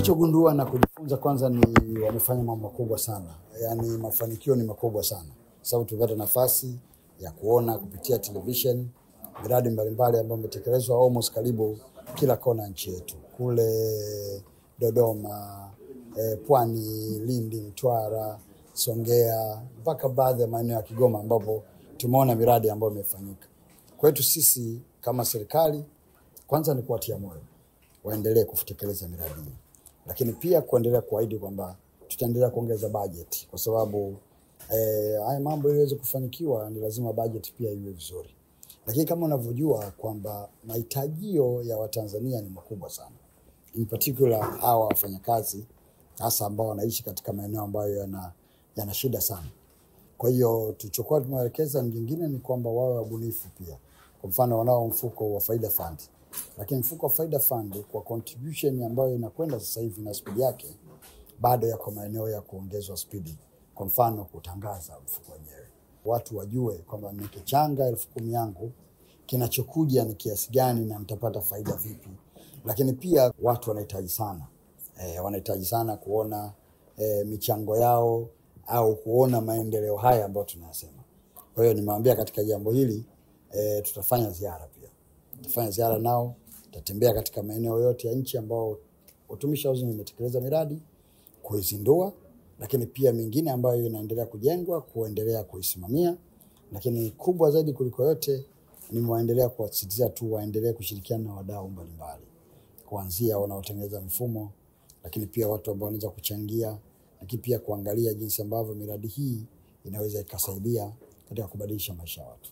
Tulichogundua na kujifunza kwanza ni wamefanya mambo makubwa sana, yaani mafanikio ni makubwa sana, sababu tumepata nafasi ya kuona kupitia television miradi mbalimbali ambayo imetekelezwa almost karibu kila kona nchi yetu, kule Dodoma, Pwani, Lindi, Mtwara, Songea, mpaka baadhi ya maeneo ya Kigoma ambapo tumeona miradi ambayo imefanyika. Kwetu sisi kama serikali, kwanza ni kuwatia moyo waendelee kutekeleza miradi hii, lakini pia kuendelea kuahidi kwamba tutaendelea kuongeza bajeti, kwa sababu haya mambo ili iweze kufanikiwa ni lazima bajeti pia iwe vizuri. Lakini kama unavyojua kwamba mahitajio ya Watanzania ni makubwa sana, in particular hawa wafanyakazi hasa ambao wanaishi katika maeneo ambayo yana shida sana. Kwa hiyo tulichokuwa tumewaelekeza nyingine ni kwamba wawe wabunifu pia. Kwa mfano wanao mfuko wa Faida Fund, lakini mfuko wa Faida Fund kwa contribution ambayo inakwenda sasa hivi na spidi yake, bado yako maeneo ya kuongezwa spidi. Kwa mfano kutangaza mfuko wenyewe, watu wajue kwamba nikichanga 10,000 yangu kinachokuja ni kiasi gani na nitapata faida vipi. Lakini pia watu wanahitaji sana wanahitaji sana kuona michango yao au kuona maendeleo haya ambayo tunayasema. Kwa hiyo nimewaambia katika jambo hili tutafanya ziara pia, tutafanya ziara nao, tutatembea katika maeneo yote ya nchi ambao Utumishi Housing imetekeleza miradi kuizindua, lakini pia mingine ambayo inaendelea kujengwa kuendelea kuisimamia. Lakini kubwa zaidi kuliko yote ni waendelea kuwasisitiza tu waendelee kushirikiana na wadau mbalimbali, kuanzia wanaotengeneza mifumo, lakini pia watu ambao wanaweza kuchangia, lakini pia kuangalia jinsi ambavyo miradi hii inaweza ikasaidia katika kubadilisha maisha ya watu.